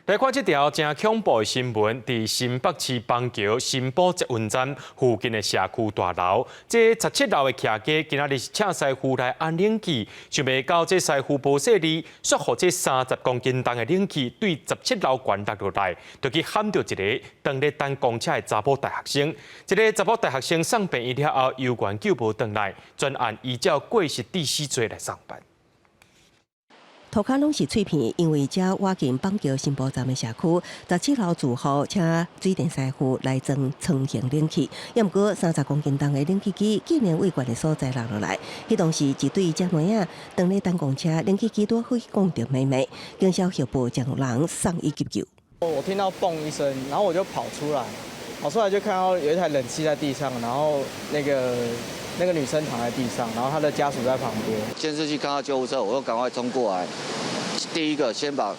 來看這條誠恐怖的新聞，佇新北市板橋新埔捷運站附近的社區大樓，這17樓的徛家今仔日是請師傅來安冷氣，想袂到這師傅無細膩，煞予這30公斤重的冷氣對十七樓懸落落來，就去撼著一个當咧等公車的查某大學生。這个查某大學生送病院了後，猶原救無轉來，全案依照過失致死罪來送辦。塗跤攏是碎片，因為遮倚近板橋新埔站的社區，十七樓住戶請水電師傅來裝窗型冷氣，抑毋過30公斤重的冷氣機竟然對懸的所在落落來，彼當時一對姐妹仔當咧等公車，冷氣機拄好去摃著妹妹，警消協報將人送醫急救。我聽到嘣一聲，然後我就跑出來，跑出來就看到有一台冷氣在地上，然後那個女生躺在地上，然後她的家屬在旁邊。監視器看到救護車，我就趕快衝過來。第一個先把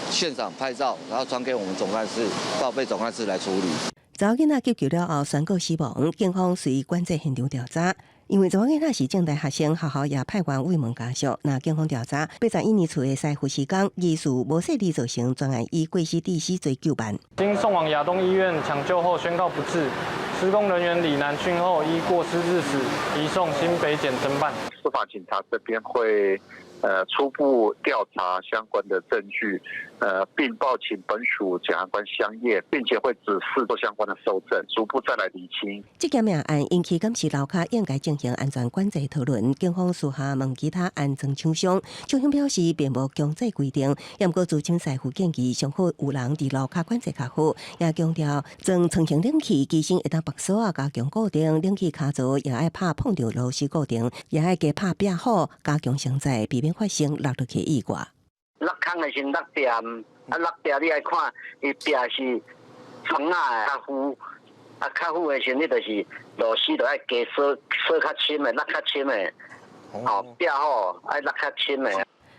現場拍照，然後傳給我們總幹事，報備總幹事來處理。查某囡仔急救了後宣告死亡，警方隨趕至現場調查。因為查某囡仔是政大學生，學校也派員慰問家屬。若警方調查，81年厝的師傅施工疑似無細膩造成，專案以過失致死罪究辦。經送往亞東醫院搶救後宣告不治。施工人員李南訊後依過失致死，移送新北檢偵辦。司法警察這邊會初步調查相關的證據，並報請本署檢察官相驗，並且會指示做相關的搜證，逐步再來釐清。這件命案引起監視樓跤應該進行安全管制討論，警方私下問其他安裝廠商，廠商表示並無強制規定，毋過資深師傅建議上好有人佇樓跤管制較好，也強調裝窗型冷氣機身會當縛鎖仔加強固定，冷氣跤槽也愛拍碰著螺絲固定，也愛加拍壁虎，加強承載，避免發生落落去意外。落空的時陣落壁，啊落壁你愛看，伊壁是窗仔的較厚，啊較厚的時陣你就是螺絲就愛加鎖鎖較深的，落較深的，哦壁虎愛落較深的。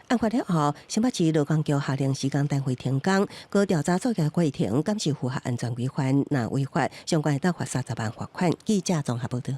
案發了後，新北市勞工局下令施工單位停工，閣調查作業過程敢是符合安全規範，若違法，相關會當罰30萬罰款。記者綜合報導。